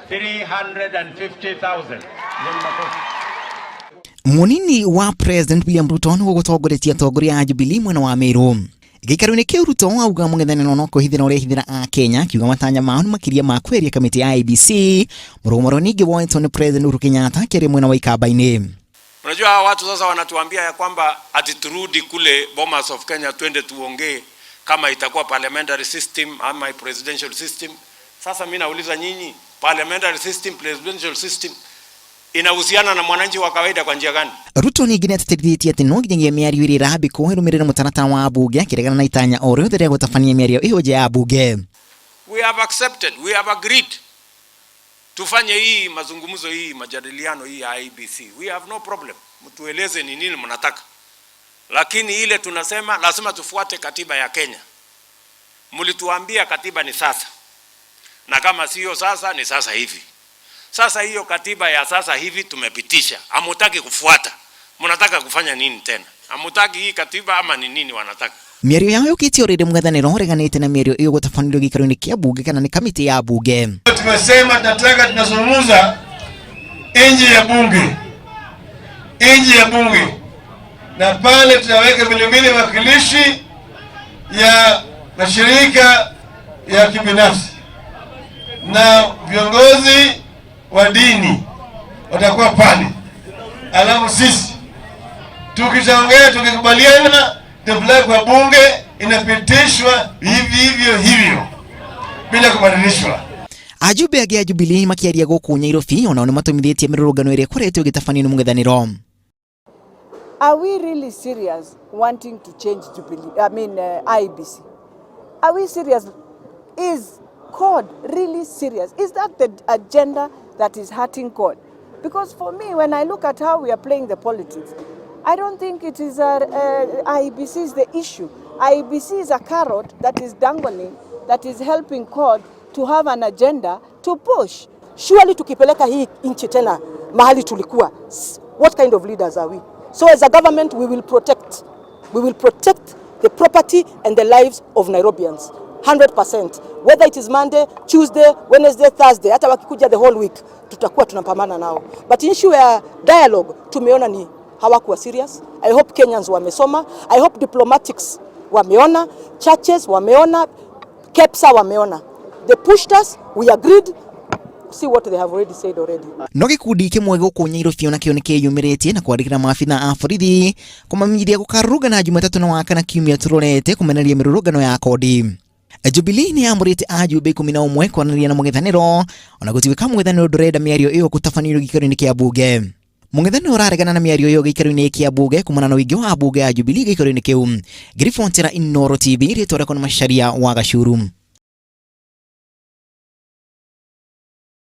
350,000. Munini wa President William Ruto nĩwe ũgũtongoretie atongoria a Jubilee mwena wa Meru. Gĩikaro-inĩ kĩu Ruto auga mũng'ethanĩro no kwĩhithĩra ũrehithĩra a Kenya, akiuga matanya mao nĩ makĩria ma kweheria kamĩtĩ ya IEBC. Mũrũgamo ũrĩa ningĩ woetwo nĩ President Uhuru Kenyatta akĩaria mwena wa Ikamba-inĩ. Unajua hawa watu sasa wanatuambia ya kwamba ati turudi kule Bomas of Kenya twende tuongee kama itakuwa parliamentary system ama presidential system. Sasa mimi nauliza nyinyi, parliamentary system, presidential system inahusiana na mwananchi wa kawaida kwa njia gani? Ruto ningĩ nĩatĩtĩrithĩtie atĩ no nginyagia mĩario ĩrĩa ĩrambĩkwo ĩrũmĩrĩre mũtaratara wa mbunge, akĩregana na itanya o rĩothe rĩa gũtabania mĩario ĩyo nja ya mbunge. We have accepted, we have agreed tufanye hii mazungumzo, hii majadiliano hii ya IEBC. We have no problem, mtueleze ni nini mnataka, lakini ile tunasema lazima tufuate katiba ya Kenya. Mlituambia katiba ni sasa, na kama sio sasa ni sasa hivi. Sasa hiyo katiba ya sasa hivi tumepitisha, hamutaki kufuata, mnataka kufanya nini tena? Hamutaki hii katiba ama ni nini wanataka? Mĩario yao yũkĩte o rĩrĩ mũng'ethanĩro ũreganĩte na mĩario ĩyo gũtabanĩrio gĩikaro-inĩ kĩa mbunge kana nĩ kamĩtĩ ya mbunge. Tumesema tunataka tunazungumza nje ya bunge, nje ya bunge, na pale tunaweka vile vile wakilishi ya mashirika ya kibinafsi na viongozi wa dini watakuwa pale, alafu sisi tukishaongea tukikubaliana, tupeleke kwa bunge, inapitishwa hivi hivyo hivyo bila kubadilishwa. Ajumbe angĩ a Jubilee makĩaria gũkũ Nyairobi onao nĩmatũmithĩtie mĩrũrũngano ĩrĩa ĩkoretwo ĩgĩtabanio nĩ mũng'ethanĩro. Are we really serious wanting to change Jubilee, I mean IEBC? Are we serious? Is CORD really serious? Is that the agenda that is hurting CORD? Because for me, when I look at how we are playing the politics, I don't think it is IEBC is the issue. IEBC is a carrot that is dangling, that is helping CORD to have an agenda to push. Surely tukipeleka hii nchi tena mahali tulikuwa, what kind of leaders are we? So as a government we will protect the property and the lives of Nairobians 100%, whether it is Monday, Tuesday, Wednesday, Thursday, hata wakikuja the whole week tutakuwa tunapambana nao. But issue ya dialogue tumeona ni hawakuwa serious. I hope Kenyans wamesoma. I hope diplomatics wameona, churches wameona, KEPSA wameona. They pushed us, we agreed. See what they have already said already. No gĩkundi kĩmwe gũkũ Nyairobi onakĩo nĩkĩyumĩrĩtie na kwandĩkĩra maabitha a borithi kũmamenyithia gũkarũrũngana Jumatatũ na Wakana kiumia tũrorete kũmenereria mĩrũrũngano ya kodi. Jubilee nĩ yamũrĩte ajumbe 11 kwaranĩria na mũng'ethanĩro, ona gũtuĩka mũng'ethanĩro ndũrenda mĩario ĩyo gũtabanĩrio gĩikaro-inĩ kĩa mbunge. Mũng'ethanĩro ũraregana na mĩario ĩyo gĩikaro-inĩ kĩa mbunge kumana na ũingĩ wa mbunge ya Jubilee gĩikaro-inĩ kĩu. Ngĩribotera Inooro TV, rĩtwa rĩakwa nĩ Macharia wa Gacuru.